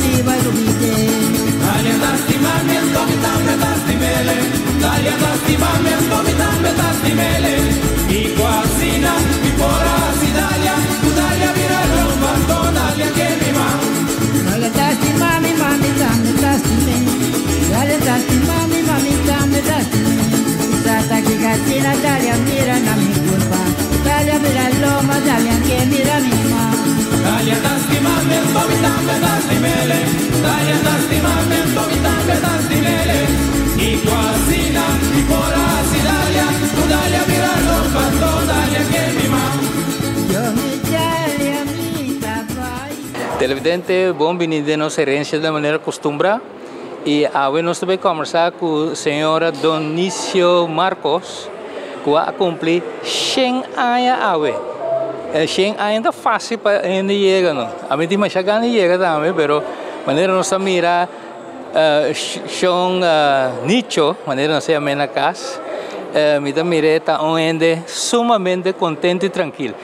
biba lubid'é. Dalia ta stima mi anto mi tambe ta stim'ele Dalia ta stima mi anto mi tambe ta stim'ele Mi ku asina mi por a hasi Dalia ku Dalia bira lomba anto Dalia ke mi man. Dalia ta stima mi ma mi tambe ta stim'é Dalia ta stima mi ma mi tambe ta stim'é Mi sa ta ki asina Dalia mira na mi kurpa Dalia bira lomba Dalia ke mira mi man. Dalia ta stima mi anto mi tambe ta stim'ele Dalia ta stima mi anto mi tambe ta stim'ele Mi ku asina mi por a hasi Dalia ku Dalia bira lomba anto Dalia ke mi man. Yo mi Dalia mi ta bai. Televidente, bon bini den nos Herencia di Manera Costumbrá y awe nos ta bay combersa cu señora Donicio Marcos cu a cumpli shen aña awe. Shen aña ta facil pa hende yega no. Ami tin masha gana di yega tambe pero manera nos ta mira shon Nicho, manera nos ta yam'e na cas, mi ta mir'e ta un hende sumamente contento y tranquil.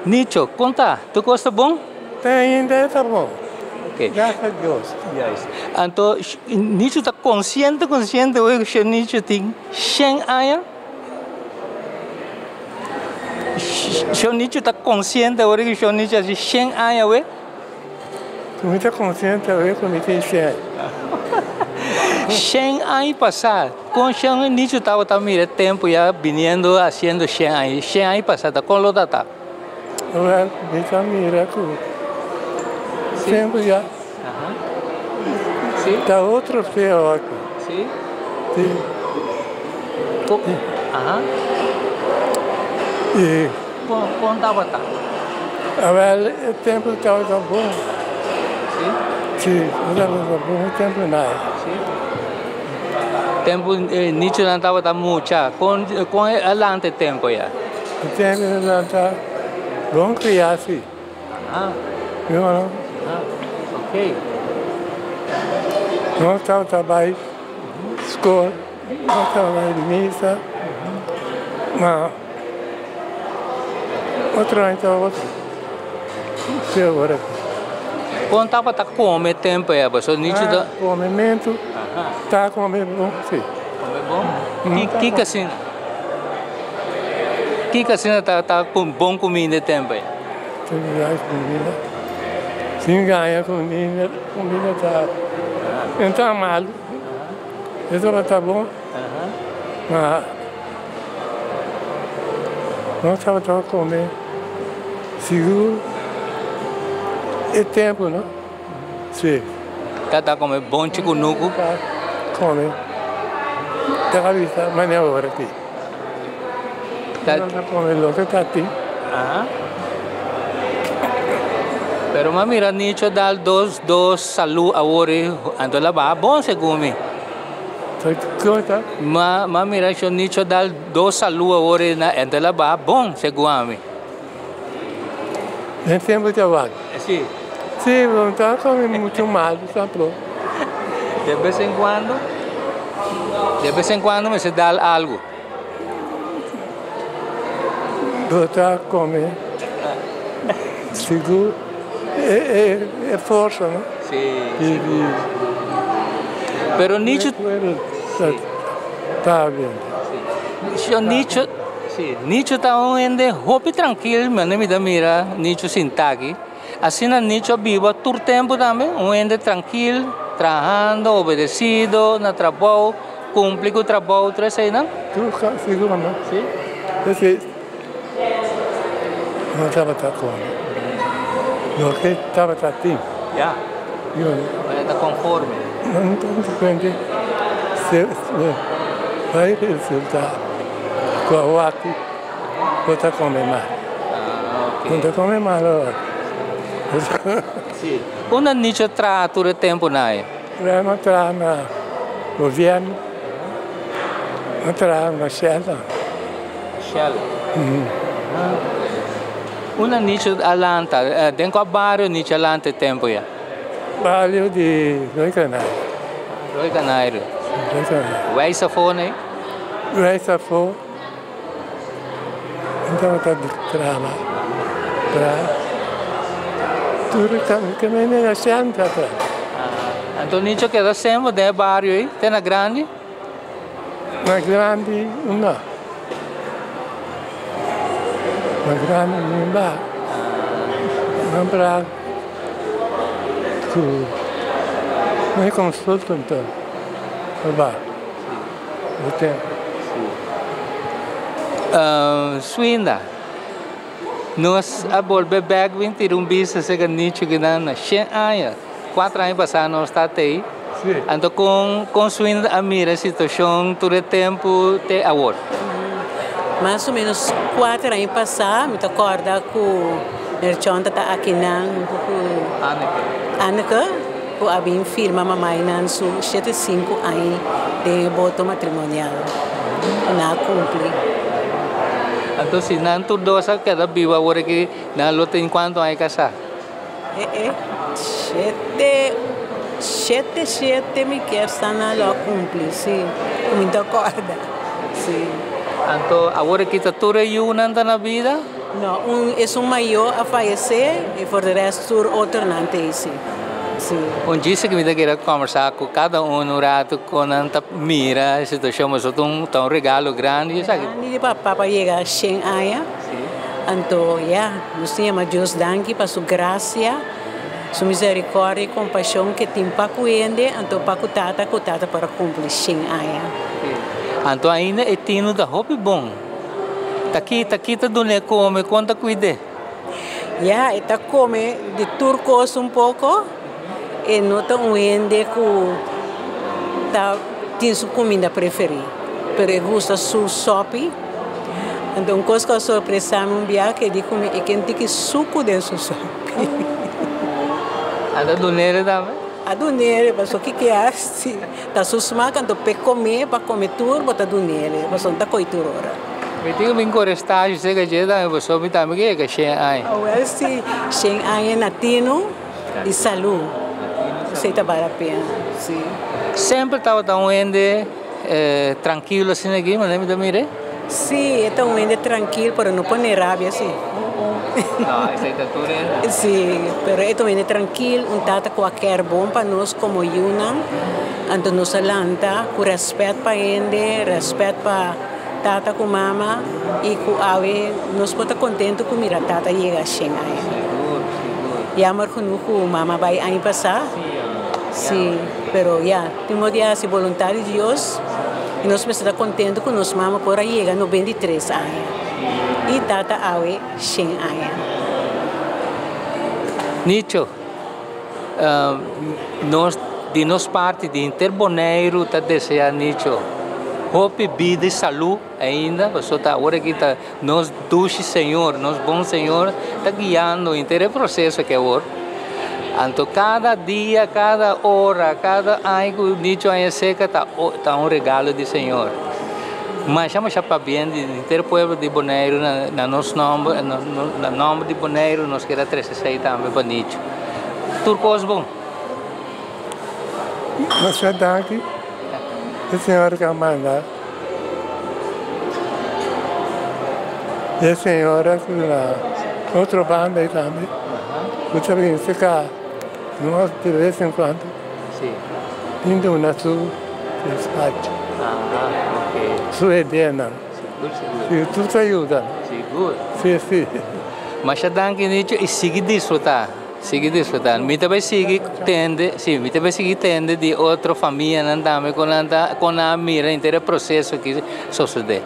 Nicho, con ta? Tur cos ta bon? Te ainda e ta bon. Ok. Gracias a Dios. Juist. Anto, Nicho ta consciente, consciente hoy cu she Nicho tin shen aña? Shon Nicho ta consciente awor cu Shon Nicho haci shen aña awe? Mi ta consciente awe cu mi tin shen. Shen aña pasa, con Shon Nicho tabata mira e tempo ya biniendo haciendo shen aña? Shen aña pasa ta con lo ta ta? Wel, mi ta mira cu tempo ya ta otro feo aki. Si? Si. Aha. Y. Con tabata? Awel, e tempo tabata bon. Si? Si, tabata bon e tempo nai. Si. Tempo nichonan tabata mucha, con con a lanta e tempo ya? E tempo a lanta bon criá si. Ah. Yo no. Ah, ok. Nos tabata bai skol, nos tabata bai misa, ma otro aña tabata otro te ora. Kon tabata kome tempo ei pasobra nichi ta. Ah, komementu ta kome bon si. Kome bon? Kiko asina? Kiko asina ta ta bon kuminda e tempo ei? Sin gaña kuminda kuminda ta no ta malu e tabata bon ma nos tabata kome sigur e tempu no si. Tata kome bonchi ku nuku. Kome ta bisa manera ora aki. Ta kome loke ta tin. Pero mi a mira Nicho dal dos dos salu awor anto el a baha bon segun mi. Kiko? Mi a mira Nicho dal dos salu awor anto el a baha bon segun ami. Den tempu ta wak. Si. Si, bo ta kome muchu mal tampoco. De bes en cuando, de bes en cuando mester dal algu. Bo ta kome sigur e forsa no. Si, sigur. Pero Nicho. Ta bien. Si, Nicho, si, Nicho ta un hende hopi trankil, mi mi ta mira Nicho sinta aki. Asina Nicho a biba tur tempu tambe, un hende trankil, trahando, obedesido na trabou, kumpli ku trabou, tur eseinan. Tur sigur no. Si. Esei no tabata kome loke tabata tin. Ya. Bo ta konforme. No konforme. Bai resulta ku awaki bo ta kome mal. Bo ta kome mal awor. Si. Unda Nicho traha tur e tempunan ei? Bo traha na gobierno. Bo traha na Shell. Shell. Unda Nicho a lanta? Den kua bario Nicho a lanta e tempu ya? Bario di Rooi Kanario. Rooi Kanario. Rooi Kanario. Wijs afó nei? Wijs afó. Mi tabata traha traha tur kaminda na Shell mi tabata traha. Anto Nicho keda semper den e bario ei, te na grandi? Na grandi no. Na grandi mi ba. Mi bra ku mi konsulta anto mi ba e tempu. Swinda, nos a bolbe bek bin tira un bista serka Nicho kinan na shen aña. Kuater aña pasá nos ta tei. Anto kon kon Swinda a mira e situashon tur e tempu te awor? Mas o menos kuater aña pasá mi ta kòrda ku Nerchon ta ta akinan huntu ku Anneke. Anneke ku a bin firma mamainan su shete sinku aña den e boto matrimonial ku nan a kumpli. Anto si nan tur dos a keda biba awor aki nan lo tin kuantu aña kasá? E e shete shete shete mi kier sa nan lo a cumpli si cu mi ta corda si. Anto awor aki ta tur e yunan ta na bida? No, un esun mayor a fayece y for de rest tur otronan ta ey si si. Un djis ki mi ta kere combersa cu cada un un rato con nan ta mira e situacion pasobra ta un ta un regalo grandi esaki. Grandi di papa pa yega shen aña. Anto ya, nos tin yama Dios danki pa su grasia, su misericordia y compasion ke tin pa ku hende, anto pa ku tata, ku tata por a cumpli shen aña. Anto ainda e tinu ta hopi bon. Ta ki ta ki ta dun'é kome, kon ta kuid'é? Ya, e ta kome di tur kos un poko, e no ta un hende ku ta tin su kuminda preferí, pero e gusta su sopi. Anto un kos ku a sorpresá mi un biaha ke di ku mi e ken tiki suku den su sopi. Anto a dun'é tambe? A dun'é, pasobra kiko a hasi ta su smak, anto p'e kom'é, pa kome tur bo ta dun'é, pasobra no ta koi tur ora. Mi tin ku bin kore stasio serka dje tambe pasobra mi tambe ke yega shen aña. Awel si, shen aña na tinu i salú, esei ta bal la pena, si. Semper tabata un hende Trankilo asina aki, manera mi ta mira. Sí, e ta un hende trankil, pero no pone rabia sí. No, esei ta tur hende. Sí, pero e ta un hende trankil, un tata ku a kèr bon pa nos komo yunan. Anto nos a lanta ku rèspèt pa hende, rèspèt pa tata ku mama i ku awe nos por ta kontentu ku mira tata yega shen aña. Sigur, sigur. Jammer genoeg ku mama bai aña pasá. Sí, pero ya. Tin bo di hasi boluntad di Dios i nos mester ta kontentu ku nos mama por a yega 93 aña i tata awe shen aña. Nicho, nos di nos parti di henter Boneiru ta desea Nicho hopi bida i salu ainda, pasobra ta awor aki ta nos dushi Señor, nos bon Señor ta guiando henter e proseso aki awor. Anto kada dia, kada ora, kada aña ku Nicho aña seka ta ta un regalo di Señor. Masha masha pabien di henter pueblo di Boneiru na na nos nomber na nomber di Boneiru nos kere a trese esei tambe pa Nicho. Tur kos bon. Masha danki e señora ku a manda e señora ku na otro banda ei tambe ku ta bin seka nos de bes en kuando bin duna su despacho su ideanan si tur ta yuda si si. Masha danki Nicho i sigui disfruta. Sigui disfruta. Mi ta bai sigui tende, si, mi ta bai sigui tende di otro famianan tambe ku nan ta, ku nan a mira henter e proseso ki sosode.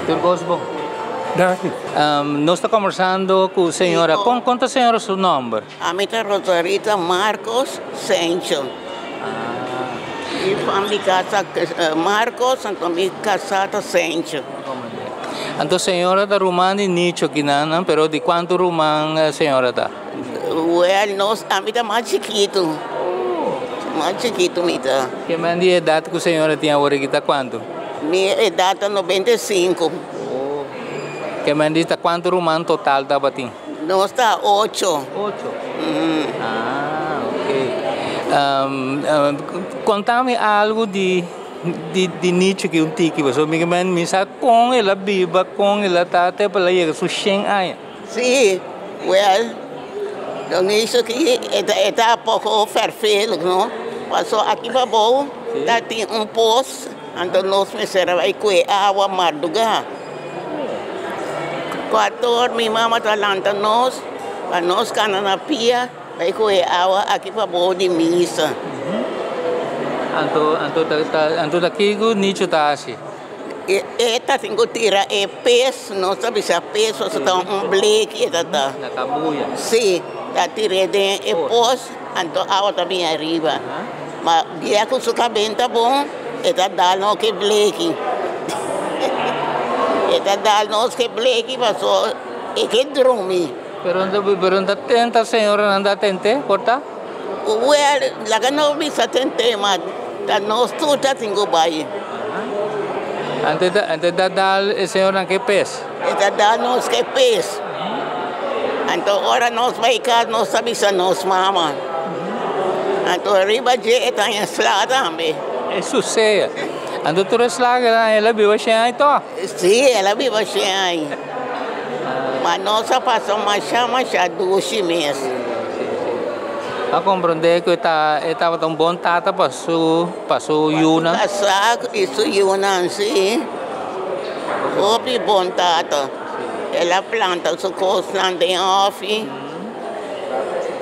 Tur kos bon. Danki. Nos ta kombersando ku señora, kon kon ta señora su nomber? Ami ta Rosarita Marcos Sencho. Mi fam di casa Marcos, anto mi casá ta Sencho. Anto señora ta ruman di Nicho kinan, pero di cuanto ruman señora ta? Well, nos, ami ta mas chikitu. Mas chikitu mi ta. Ke men di edad ku señora tin awor aki ta cuanto? Mi edad ta 95. Ke men di ta cuanto ruman total tabatin? Nos ta ocho. Ocho? Ah, ok. Conta mi algo di di di Nicho ki un tiki pasobra mi ke men mi sa kon el a biba, kon el a ta te pa el a yega su shen aña. Sí, well, Dionisio ki e ta poko fèrfel, no? Paso aki pabou ta tin un pos, anto nos mester a bai kue awa mardugá. Kuator mi mama ta lanta nos pa nos kana na pia bai kue awa aki pabou di misa. Anto anto anto ta kiko Nicho ta hasi? E ta tin ku tira e pes, nos ta bisa pes pasobra ta un bleki e ta ta. Na kabuya. Sí, ta tir'é den e pos, anto awa ta bini ariba. Ma dia ku su kabenta ta bon, e ta dal nos ku e bleki. E ta dal nos ku e bleki pasobra e ke drumi. Pero pero no ta tenta señoranan ta tent'é, por ta? Wèl, laga nos bisa tent'é, ma ta nos tur ta tin ku bai. Anto e ta dal e señornan ke pes? E ta dal nos ke pes. Anto ora nos bai kas nos ta bisa nos mama. Anto riba dje e ta haña sla tambe. E susea. Anto tur e sla ke ta haña el a biba shen ai tò? Si, el a biba shen ai. Ma nos a pasa masha masha dushi mes. A comprende cu e ta e tabata un bon tata pa su pa su yunan. Pa su casa y su yunan, si. Hopi bon tata. El a planta su cosnan den hofi.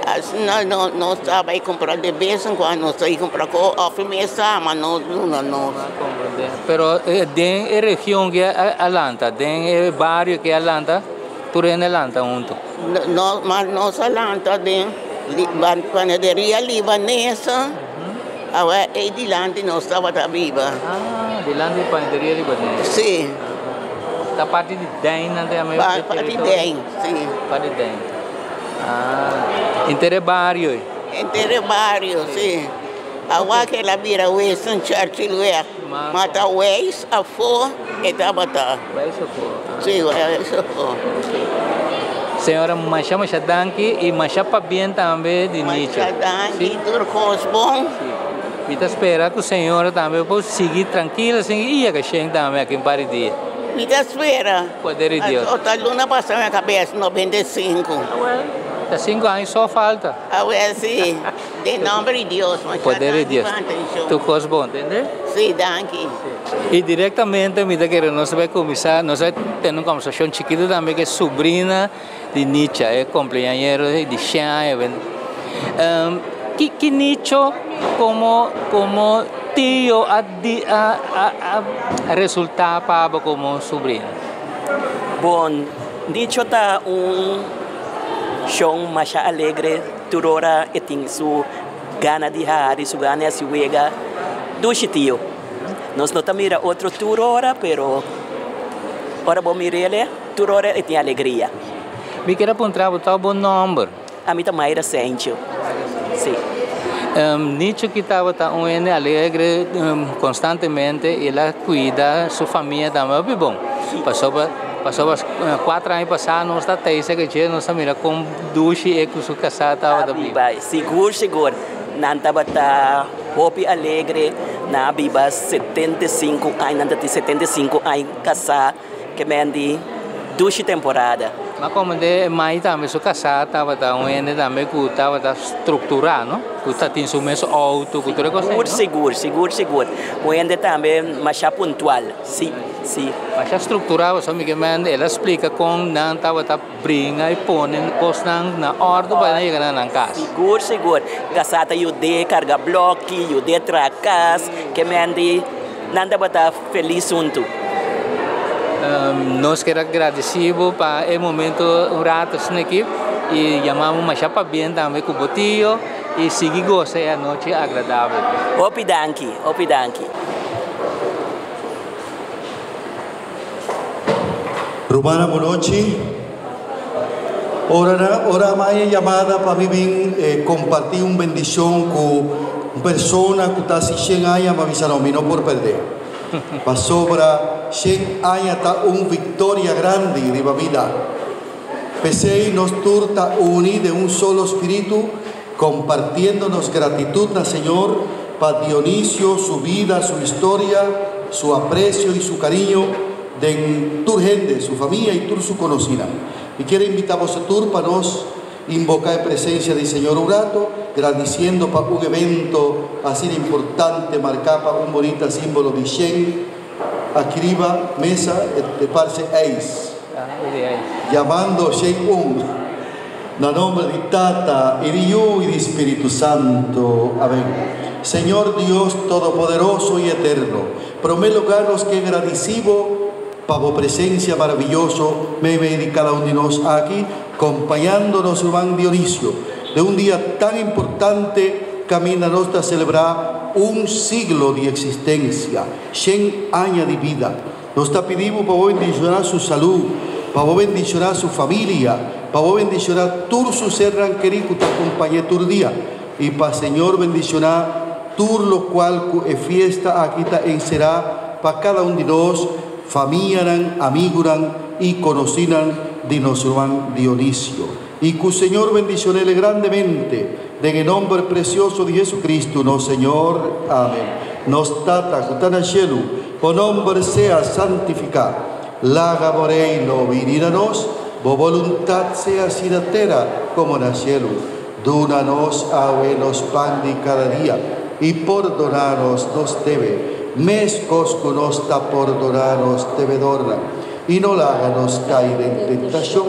Asina nos ta bay cumpra de bes en cuando nos ta bay cumpra cu hofi mes ta ama nos duna nos. Pero den e region ke a lanta, den e bario ke a lanta, tur hende a lanta hunto? No, mas nos a lanta den panaderia libanesa, awe ei dilanti nos tabata biba. Ah, dilanti di panaderia libanesa. Si. Ta parti di Dein nan ta yama e territorio? Parti Dein, si. Parti Dein. Ah, henter e bario ei? Henter e bario, si. Awa ke el a bira Winston Churchill wèg, ma ta wèis afó e tabata. Wèis afó. Sí, wèis afó. Señora, masha masha danki i masha pabien tambe di Nicho. Masha danki, tur kos bon. Sí. Mi ta spera ku señora tambe por sigui trankil asin i yega shen tambe aki un par di dia. Mi ta spera. Poder di Dios. Ota luna pasa mi a kabes 95. Awel, ta sinku aña so falta. Awel si. Den nomber di Dios. Masha Poder di danki Dios. pa atencion. Tur cos bon, tende? Sí, danki. Y directamente mi ta kere nos ta bay cuminsa, nos ta tene un conversacion chikito tambe cu e sobrina di Nicha, e cumpleañero di shen aña. Ki ki Nicho como como tio a di a a a resulta pa abo como sobrina? Bon, Nicho ta un shon masha alegre. Tur ora e tin su gana di hari, su gana di hasi wega. Dushi tio. Nos no ta mira otro tur ora, pero ora bo mir'el, tur ora e tin alegria. Mi kier a puntra bo ta bo nomber? Ami ta Mayra Sencho. Si. Nicho ki tabata un hende alegre constantemente y el a cuida su famia tambe hopi bon. Pasobra pasobra cuatro aña pasa nos ta teisa ke dje nos ta mira con Dushi e ku su kasá tabata biba. Sigur sigur nan tabata hopi alegre, nan a biba 75 aña, nan ta tin 75 aña kasá, ke men di dushi temporada. Ma komo de e mai tambe su kasá tabata un hende tambe ku tabata strukturá, no? Ku ta tin su mes outo, ku tur e kos ei, no? Sigur, sigur, sigur. Un hende tambe masha puntual, si, si. Masha strukturá, pasobra mi ke men el a splika kon nan tabata. Bringa i pone kosnan na òrdu pa nan yega na nan kas. Sigur sigur. Kasá ta yud'é karga blòki, yud'é traha kas, ke men di nan tabata felis huntu. Nos kier a gradisí bo pa e momento un rato asina aki i yama bo masha pabien tambe ku bo tio i sigui gosa e anochi agradabel. Hopi danki, hopi danki. Rumannan bonochi. Ora na ora a maya yamada pa mi bin kompartí un bendishon ku un persona ku ta hasi shen aña, mi a bisa no, mi no por pèrdè. Pasobra shen aña ta un viktoria grandi riba bida. P'esei nos tur ta uni den un solo spiritu, kompartiendo nos gratitut na Señor pa Dionisio, su bida, su historia, su apresio i su kariño den tur hende, su famia i tur su konosínan. Mi kier a invitá boso tur pa nos. Invoca e presencia di Señor un rato, gradiciendo pa un evento asina importante marca pa un bonita simbolo di shen aki riba mesa e parce ijs. Yamando shen un. Na nomber di Tata y di Yu y di Spiritu Santo. Amen. Señor Dios Todopoderoso y Eterno, prome lugar nos ke gradici Bo pa Bo presencia maraviyoso meimei di cada un di nos aki, Compañando nos ruman Dionisio den un dia tan importante caminda nos ta celebra un siglo di existencia, shen aña di bida. Nos ta pidi bo pa bo bendiciona su salud, pa bo bendiciona su familia, pa bo bendiciona tur su sernan keri cu ta compañ'e tur dia y pa Señor bendiciona tur locual cu e fiesta aki ta encera pa cada un di nos, famianan, amigunan y conocinan di nos ruman Dionisio. Y cu Señor bendicionele grandemente, den e nomber precioso di Jesucristo nos Señor. Amen. Nos Tata cu ta na cielu, bo nomber sea santifica. Laga bo reino bini na nos, bo boluntad sea haci na tera como na cielu. Duna nos awe nos pan di cada dia, y pordona nos nos debe, mescos cu nos ta pordona nos debedornan. Y no laga nos cay den tentacion,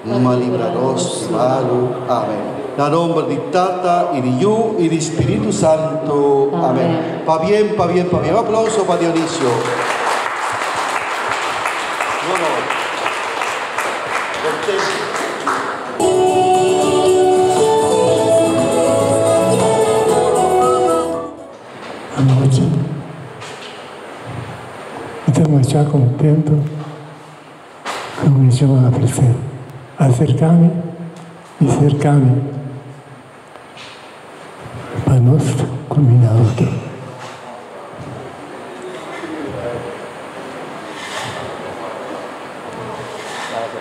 ma libra nos di malu. Amen. Na nomber di Tata, y di Yu, y di Spiritu Santo. Amen. Pabien, pabien, pabien. Un aplauso pa Dionisio. Un honor. Contento. Anochi mi ta masha contento cu mi shon a ofrece acerca mi y cerca mi pa nos cuminda otro.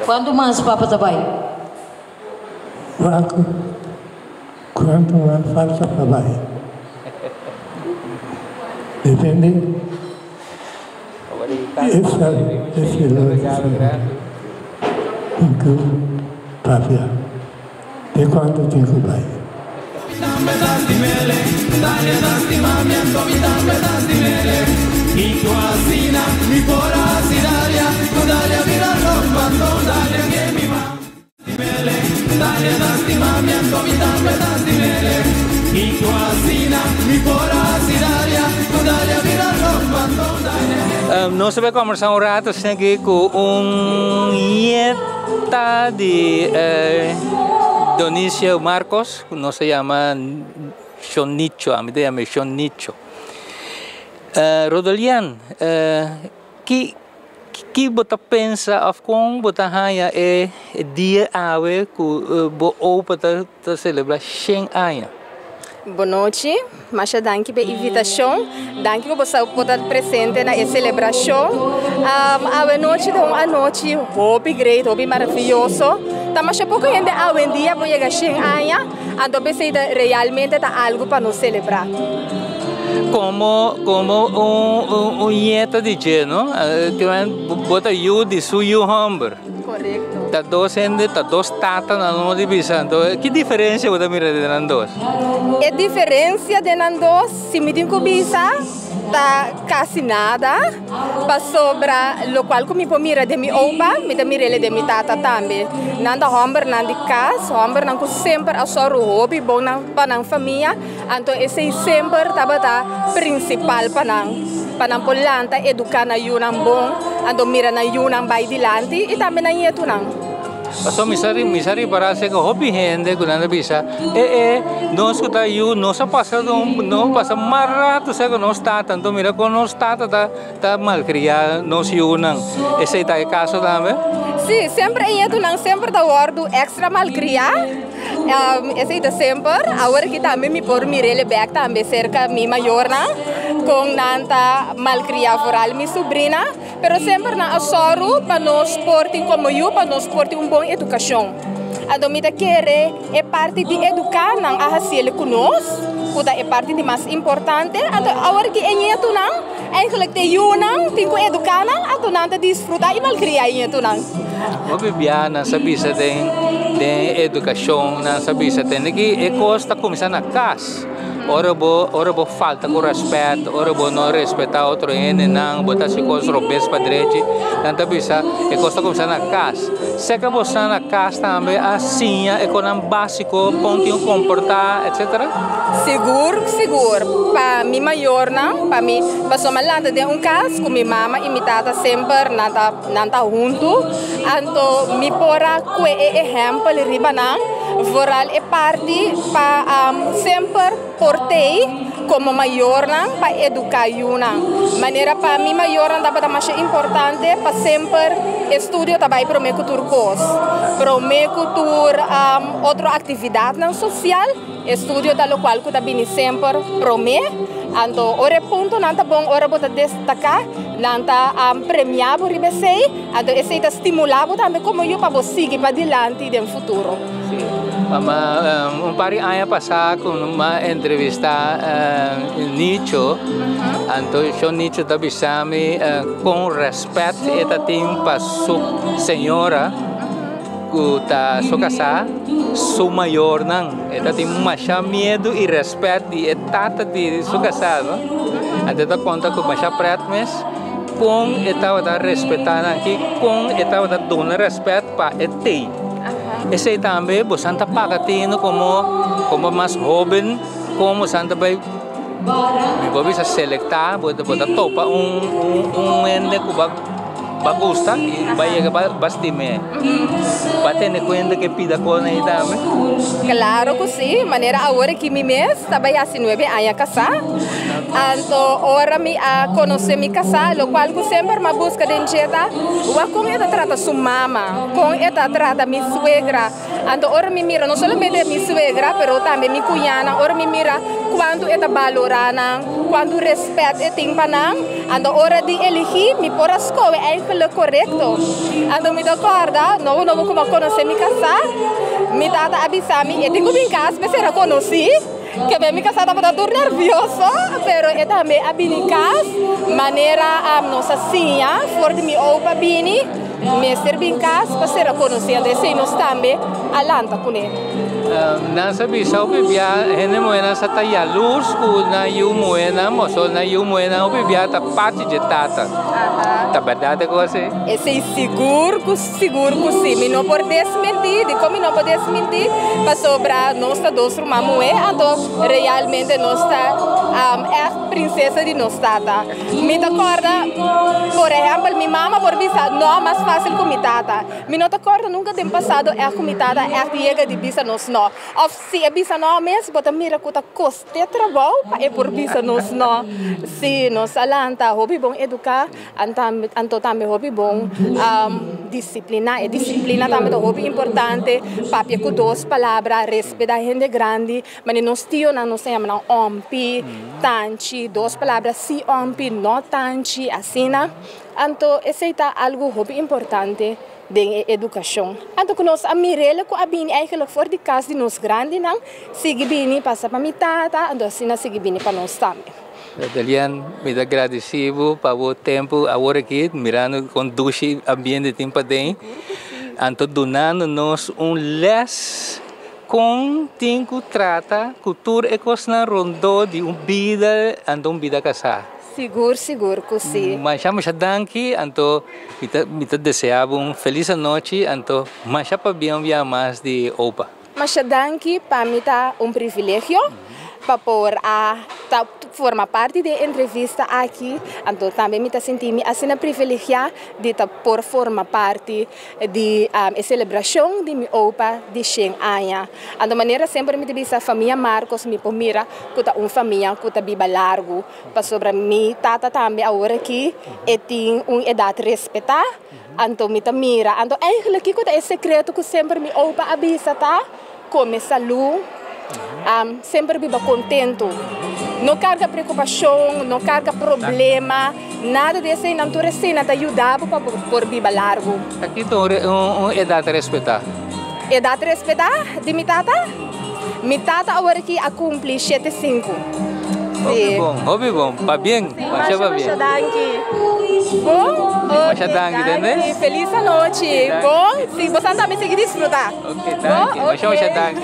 Cuanto mas papa ta bay? Wak cuanto mas falta pa bay. Depende esa es lo tin cu papia de cuanto tin cu bay. Nos ta bay combersa un rato asina aki cu un nieta di Donicio Marcos cu nos ta yama Shonicho, ami ta yama e Shonicho. Rodolian, ki Ki bo ta pensa of kon bo ta haña e dia awe ku bo opa ta selebrá shen aña? Bonochi, masha danki p'e invitashon. Danki ku bo sa por ta presente na e selebrashon. Awe nochi ta un anochi hopi great, hopi maravioso. Ta masha poko hende awendia por yega shen aña, anto p'esei ta realmente ta algu pa nos selebrá. Como como un un nieta di dje no bo ta yu di su yu homber. Correcto. Ta dos hende ta dos tata nan no di bisa anto ki diferencia bo ta mira den nan dos? E diferencia den nan dos si mi tin cu bisa ta casi nada pasobra locual cu mi por mira den mi opa mi ta mirele den mi tata tambe. Nan ta hombernan di cas hombernan cu semper a soru hopi bon pa nan famia. Anto esei semper tabata prinsipal pa nan, pa nan por lanta eduká nan yunan bon, anto mira nan yunan bai dilanti i tambe nan ñetunan. Pasobra mi sa mi sa ripará aserka hopi hende ku nan ta bisa, e e, nos ku ta yu nos a pasa nos a pasa mas ratu serka nos tata, anto mira kon nos tata ta ta malkriá nos yunan. Esei ta e kaso tambe? Sí, semper e ñetunan semper ta wòrdu èkstra malkriá. Esei ta semper. Awor aki tambe mi por mir'el bek tambe serka mi mayornan kon nan ta malkriá foral mi subrina. Pero semper nan a sòru pa nos por tin komo yu pa nos por tin un bon edukashon. Anto mi ta kere e parti di eduká nan a hasiel ku nos, ku ta e parti di mas importante. Anto awor aki e ñetunan, eigenlijk te yunan tin ku eduká nan, anto nan ta disfrutá i malkriá e ñetunan. Hopi bia nan sa bisa den. Den edukashon nan sa bisa tende ki e kos ta kuminsá na kas. Ora bo ora bo falta ku rèspèt, ora bo no respetá otro hendenan, bo ta hasi kos robes pa drechi, nan ta bisa e kos ta kuminsá na kas. Seka bo sta na kas tambe a siña e kosnan básiko kon tin ku komportá etsetera? Sigur, sigur. Pa mi mayornan, pa mi, pasobra mi a lanta den un kas ku mi mama i mi tata semper nan ta Nan ta huntu, anto mi por a kue e ehèmpel riba nan, vooral e parti pa semper por tei komo mayornan pa eduká yunan. Manera pa mi mayornan tabata masha importante pa semper estudio ta bai promé ku tur kos, promé ku tur otro aktividatnan sosial. Estudio ta lokual ku ta bini semper promé, anto ora e puntonan ta bon, ora bo ta destaká, nan ta premiá bo riba esei, anto esei ta stimulá bo tambe komo yu pa bo sigui padilanti den futuro. Sí, mama un par di aña pasá ku mi a entrevistá Nicho, anto shon Nicho ta bisa mi kon rèspèt e ta tin pa su señora. Ku ta su kasá, su mayornan. E ta tin masha miedu i rèspèt di e tata di su kasá, no? Anto e ta konta ku masha prèt mes kon e tabata respetá nan aki, kon e tabata duna rèspèt pa e tei. Esei tambe bosan ta paga tinu komo komo mas hóben, kon bosan ta bai mi por bisa selektá, bo ta topa un un hende ku bo. Ba gusta y ba yega ba ba stim'é. Ba tene cuenta ke pida con ei tambe? Claro cu si, manera awor aki mi mes ta bai haci nuebe aña casá. Anto ora mi a conoce mi casá, locual cu semper m'a busca den dje ta, wak con e ta trata su mama, con e ta trata mi suegra. Anto ora mi mira no solamente mi suegra pero tambe mi cuñanan, ora mi mira cuanto e ta balora nan, cuanto respet e tin pa nan, anto ora di eligi mi por a scoge eigenlijk corecto. Anto mi ta corda nobo nobo cu mi a conoce mi casa, mi tata a bisa mi e tin cu bin cas pa e sera conoci, kebe mi casa tabata tur nervioso, pero e tambe a bini cas manera nos a siña for di mi opa bini. Mester bin kas pa sera konosí, anto esei nos tambe a lanta kuné. Nan sa bisa hopi bia hende muhénan sa ta yalurs ku nan yu muhénan, pasobra nan yu muhénan hopi bia ta parti dje tata. Ta bèrdat e kos ei? Esei sigur ku sigur ku si. Mi no por desmentí. Dikon mi no por desmentí? Pasobra nos ta dos ruman muhé, anto realmente nos ta ègt prinsesa di nos tata. Mi ta kòrda, por ehèmpel, mi mama por bisa nò mas fásil ku mi tata. Mi no ta kòrda nunka den pasado ègt ku mi tata ègt yega di bisa nos nò. Òf si e bisa nò mes, bo ta mira ku ta kost'é trabou pa e por bisa nos nò. Sí, nos a lanta hopi bon eduká, anto tambe hopi bon disipliná. E disiplina tambe ta hopi importante, papia ku dos palabra, respetá hende grandi. Mane nos tionan nos ta yama nan ompi, tanchi, dos palabra si ompi, no tanchi, asina. Anto esei ta algu hopi importante den e edukashon. Anto ku nos a mir'el ku a bini eigenlijk for di kas di nos grandinan, sigui bini pasa pa mi tata, anto asina sigui bini pa nos tambe. Delian, mi ta gradisí bo pa bo tempu awor aki, mirando kon dushi ambiente tin paden, anto dunando nos un les. Kon tin ku trata ku tur e kosnan rondó di un bida anto un bida kasá? Sigur sigur ku si. Masha masha danki anto mi ta mi ta desea bo un felis anochi anto masha pabia un bia mas di opa. Masha danki pa mi ta un privilegio pa por a ta forma parti di e entrevista aki anto tambe mi ta sinti mi asina privilegia di ta por forma parti di e selebrashon di mi opa di shen aña. Anto manera semper mi ta bisa famia Marcos mi por mira ku ta un famia ku ta biba largu pasobra mi tata tambe awor aki e tin un edat respetá anto mi ta mira anto eigenlijk kiko ta e sekreto ku semper mi opa a bisa ta kome salú semper biba kontentu no karga preokupashon no karga problema. Nada di eseinan, tur eseinan ta yuda bo pa bo por biba largu. Ta kita un edat respetá? Edat respetá di mi tata? Mi tata awor aki a kumpli shete sinku. Hopi bon, hopi bon. Pabien, masha pabien. Masha danki. Bon? Masha danki, tende? Felis anochi. Bon? Si, boso tambe sigui disfruta. Ok, danki. Masha masha danki.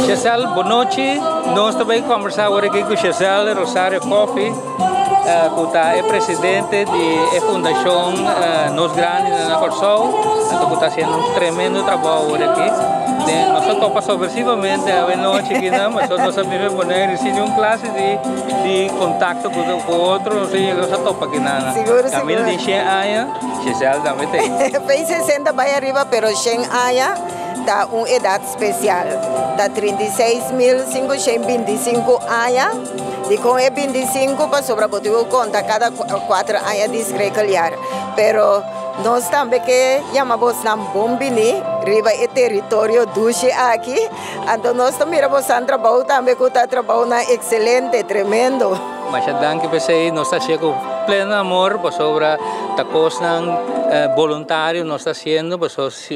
Chesel, bon nochi. Nos ta bay conversa awor aki cu Chesel Rosario Coffie, cu ta e presidente di e fundacion Nos Grandi na Corsou, anto cu ta haciendo un tremendo trabou awor aki. Nos a topa sorpresivamente awe nochi aki nan, pasobra nos a bin pone ricibi un clase di di contacto cu cu otro, nos a yega nos a topa aki nan. Sigur, sigur. Caminda di shen aña, Chesel tambe ta ei. P'ei 60 bai ariba, pero shen aña ta un edad special. Ta 36.525 aña. Dikon e 25? Pasobra bo tin ku konta kada kuater aña di schrikkeljaar. Pero nos tambe ke yama bosnan bon bini riba e teritorio dushi aki. Anto nos ta mira bosan trabou tambe ku ta trabounan ekselente, tremendo. Masha danki p'esei. Nos ta hasié ku pleno amor pasobra ta kosnan boluntario nos ta hasiendo pasobra si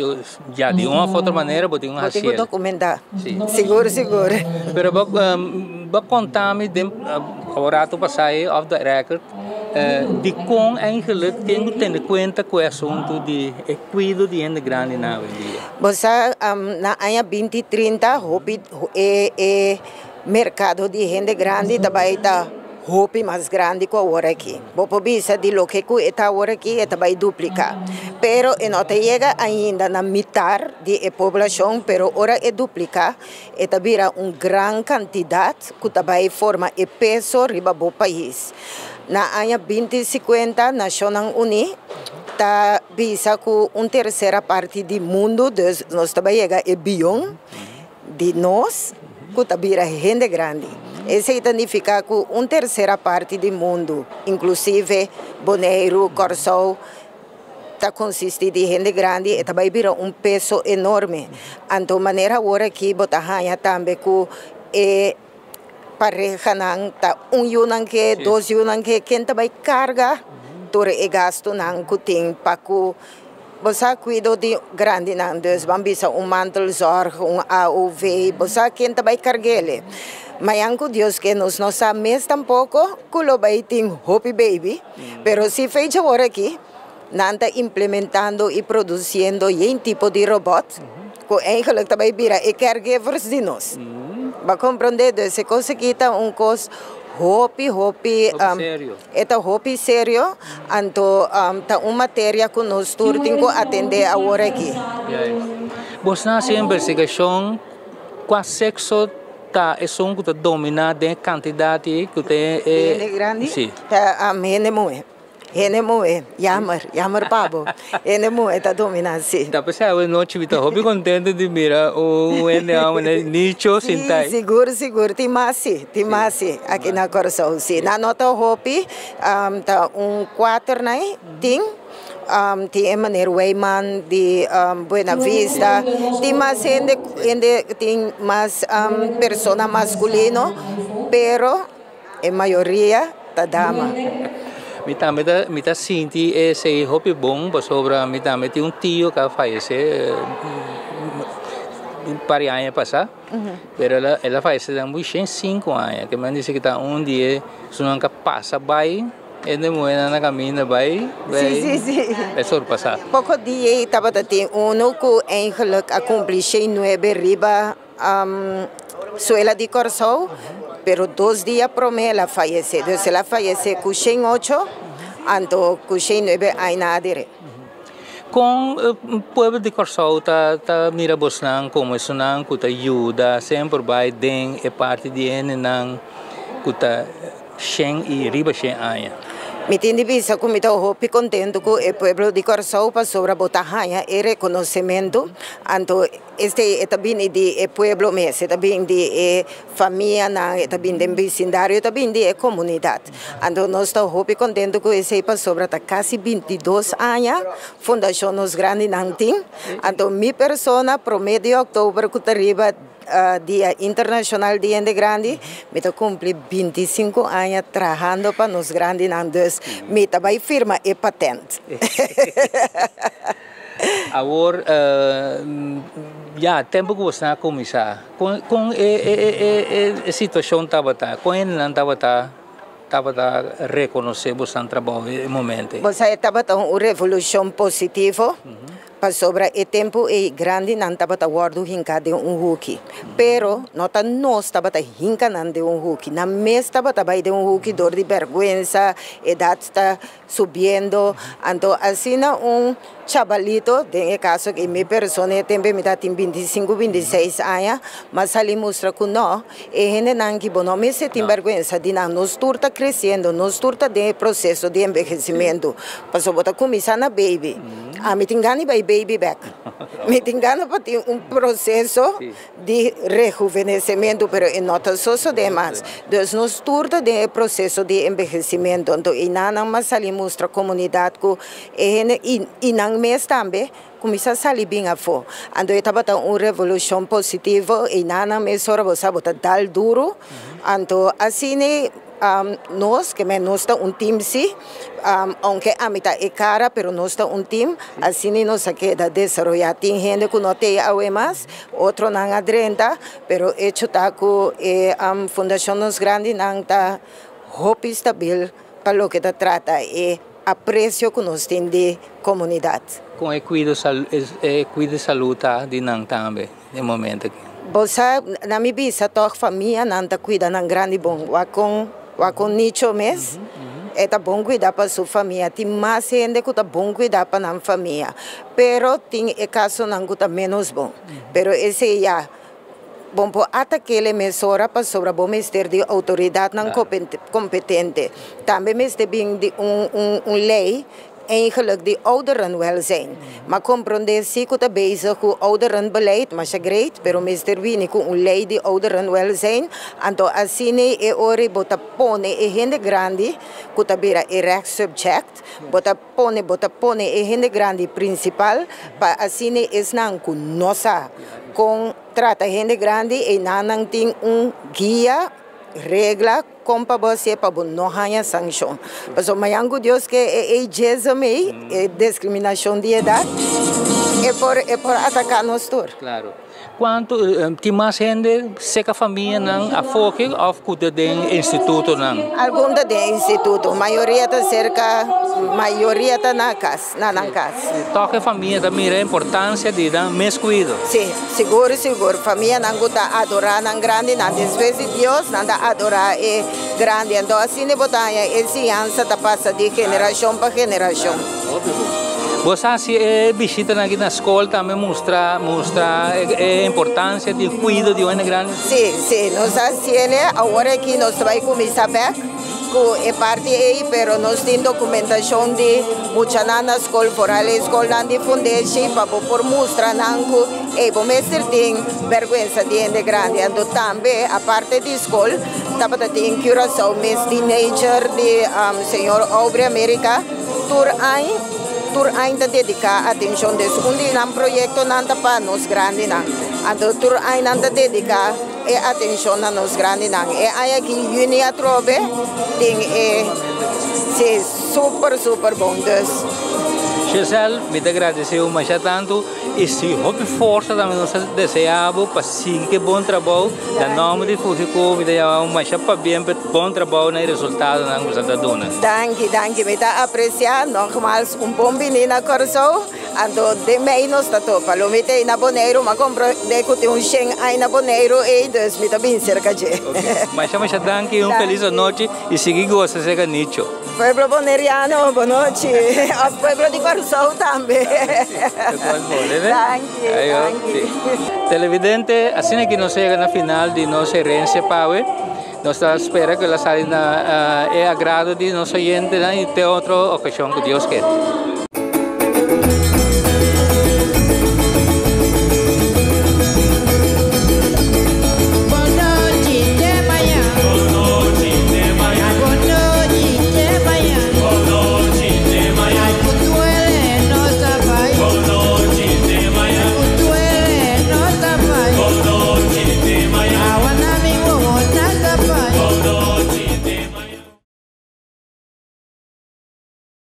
ya di un òf otro manera bo tin ku hasié. Bo tin ku dokumentá. Sigur, sigur. Pero bo bo konta mi den un rato pasá ei off the record dikon eigenlijk tin ku tene kuenta ku e asuntu di e kuido di hende grandinan awendia? Bo sa na aña binti trinta hopi e e merkado di hende grandi ta bai ta hopi mas grandi ku awor aki. Bo por bisa di loke ku e ta awor aki e ta bai dupliká. Pero e no ta yega ainda na mitar di e poblashon pero ora e dupliká e ta bira un gran kantidat ku ta bai forma e peso riba bo pais. Na aña binti sikuenta Nashonnan Uní ta bisa ku un tersera parti di mundu, dus nos ta bai yega e biyon di nos ku ta bira hende grandi. Esei ta nifiká ku un tersera parti di mundu, inklusive Boneiru, Kòrsou, ta konsistí di hende grandi, e ta bai bira un peso enorme. Anto manera awor aki bo ta haña tambe ku e Parehanan ta un yunan ke, dos yunan ke, ken ta bai karga tur e gastunan ku tin pa ku bo sa kuido di grandinan. Dus ban bisa un mantelzorg, un AOV, bo sa ken ta bai karg'el. Mañan ku Dios ke nos no sa mes tampoko ku lo bai tin hopi baby, pero si fecha awor aki nan ta implementando i produsiendo yen tipo di robot ku eigenlijk ta bai bira e caregivers di nos. Bo a komprondé? Dus e kos aki ta un kos hopi, hopi, e ta hopi serio, anto ta un materia ku nos tur tin ku atendé awor aki. Bos nan hasi investigashon kua sekso ta esun ku ta dominá den e kantidat ku ta e. Hende grandi? Ta hende muhé. Hende muhe, jammer, jammer pa bo. Hende muhe ta domina si. Ta p'esei awe nochi mi ta hopi contento di mira un hende homber na e nicho sinta. Si, sigur, sigur. Tin mas si, tin mas si aki na Kòrsou si. Nan no ta hopi, ta un kuater nan tin. Tin e meneer Wijman di Buena Vista. Tin mas hende, hende tin mas persona masculino, pero. E mayoria ta dama. Mi tambe ta mi ta sinti esei hopi bon pasobra mi tambe tin un tio ku a fayesé un par di aña pasá pero el a el a fayesé den un shen sinku aña ke men disi ku ta un di e esunnan ku a pasa bai hende muhénan na kaminda bai bai e sorpasá. Poko dia ei tabata tin unu ku eigenlik a kumpli shen nuebe riba suela di Kòrsou. Pero dos dia promé el a fayesé. Dus el a fayesé ku 108, anto ku 109 aña a der'é. Kon pueblo di Kòrsou ta ta mira bosnan komo esunnan ku ta yuda semper bai den e parti di hendenan ku ta shen i riba shen aña? Mi tin di bisa ku mi ta hopi kontentu ku e pueblo di Kòrsou pasobra bo ta haña e rekonosementu, anto Esei e ta bini di e pueblo mes, e ta bin di e famianan, e ta bin den bisindario, e ta bin di e komunidat. Anto nos ta hopi kontentu ku esei pasobra ta kasi 22 aña Fundashon Nos Grandinan tin. Anto mi persona promé di òktober ku ta riba Dia Internashonal di Hende Grandi, mi ta kumpli 25 aña trahando pa nos grandinan, dus mi ta bai firma e patent. Awor, ya, tempu ku boso a kuminsá, kon kon e e e e situashon tabata? Kon hendenan tabata tabata rekonosé bosonan trabou e momento ei? Bo sa e tabata un revolushon positivo, pasobra e tempu ei grandinan tabata wòrdu hinká den un huki. Pero no ta nos tabata hinka nan den un huki, nan mes tabata bai den un huki dor di bèrgwensa, edat ta subiendo, anto asina un chabalito, den e caso aki mi persona e tempo mi ta tin 25, 26 aña, m'a sali mustra cu no, e hendenan ki bo no mester tin berguensa di nan, nos tur ta creciendo, nos tur ta den e proceso di envejecimento, pasobra bo ta cuminsa na baby, ami tin gana di bay baby bek, mi tin gana pa tin un proceso di rehuvenecemento, pero e no ta sosode mas. Dus nos tur ta den e proceso di envejecimento, anto einan mas sali mustra comunidad cu e hende y y nan mes tambe cuminsa sali bin afo. Anto e tabata un revolucion positivo, einan mes ora bo sa bo ta dal duro, anto asina Nos, ke men nos ta un team si, aunke ami ta e kara, pero nos ta un team, asina nos a keda desaroyá. Tin hende ku no t'ei awe mas, otronan a drenta, pero echo ta ku e Fundashon Nos Grandinan ta hopi stabil pa loke ta trata e apresio ku nos tin di komunidat. Kon e kuido e kuido salú ta di nan tambe den momento aki? Bo sa, na mi bisa tòg famianan ta kuida nan grandi bon. Wak kon, wak kon Nicho mes, e ta bon kuida pa su famia. Tin mas hende ku ta bon kuida pa nan famia, pero tin e kasonan ku ta ménos bon. Pero esei ya, bon por atak'é mesora pasobra bo mester di outoridatnan kompetente. Tambe mester bin di un un un lei Eigenlijk di ouderenwelzijn. Ma comprende si cu ta bezig cu ouderenbeleid, masha great, pero mester bini cu un ley di ouderenwelzijn, anto asina e ora bo ta pone e hende grandi cu ta bira e rechtssubject, bo ta pone bo ta pone e hende grandi principal pa asina esnan cu no sa con trata hende grandi eynan nan tin un guia, regla. Kon pa bo hasié pa bo no haña sanshon? Pasobra mañan ku Dios ke e ageism ei, e diskriminashon di edat, e por e por ataká nos tur. Klaro. Kuantu tin mas hende seka famianan afó aki òf ku ta den institutonan? Algun ta den instituto, mayoria ta serka, mayoria ta na kas, na nan kas. Tòg e famia ta mira e importansia di nan mes kuido. Sí. Sigur sigur, famianan ku ta adorá nan grandinan despues di Dios, nan ta adorá e grandi. Anto asina bo ta haña e siñansa ta pasa di generashon pa generashon. Bo sa si e bishitanan aki na skol tambe mustra mustra e importansia di kuido di un hende grandi? Sí, sí, nos a hasiel awor aki nos ta bai kuminsá bèk ku e parti ei, pero nos tin dokumentashon di muchanan na skol, foral e skolnan di fundeshi, pa bo por mustra nan ku ei bo mester tin bèrgwensa di hende grandi. Anto tambe aparte di skol tabata tin Curaçao Miss Teenager di señor Aubrey America tur añ, tur añ ta dediká atenshon. Dus un di nan proyektonan ta pa nos grandinan. Anto tur añ nan ta dediká. E atencion na nos grandinan. E aña aki juni atrobe tin e si super super bon dus. Giselle, mi ta gradeci bo masha tanto y si hopi forsa tambe nos ta desea bo pa sigui cu e bon trabou. Na nomber di Fufico mi ta yama bo masha pabien pa e bon trabou na e resultadonan cu bo sa ta duna. Danki, danki. Mi ta aprecia. Nogmaals un bon bini na Corsou. Anto den mei nos ta topa. Lo mi ta ei na Boneiru, m'a komprondé ku tin un shen ai na Boneiru ei, dus mi ta bin serka dje. Masha masha danki i un felis anochi i sigui gosa serka Nicho. Pueblo Boneriano, bonochi. Òf pueblo di Kòrsou tambe. Danki, danki. Televidente, asina ki nos a yega na final di nos herensia pawe. Nos ta spera ku el a sali na e agrado di nos oyentenan i te otro okashon ku Dios kere.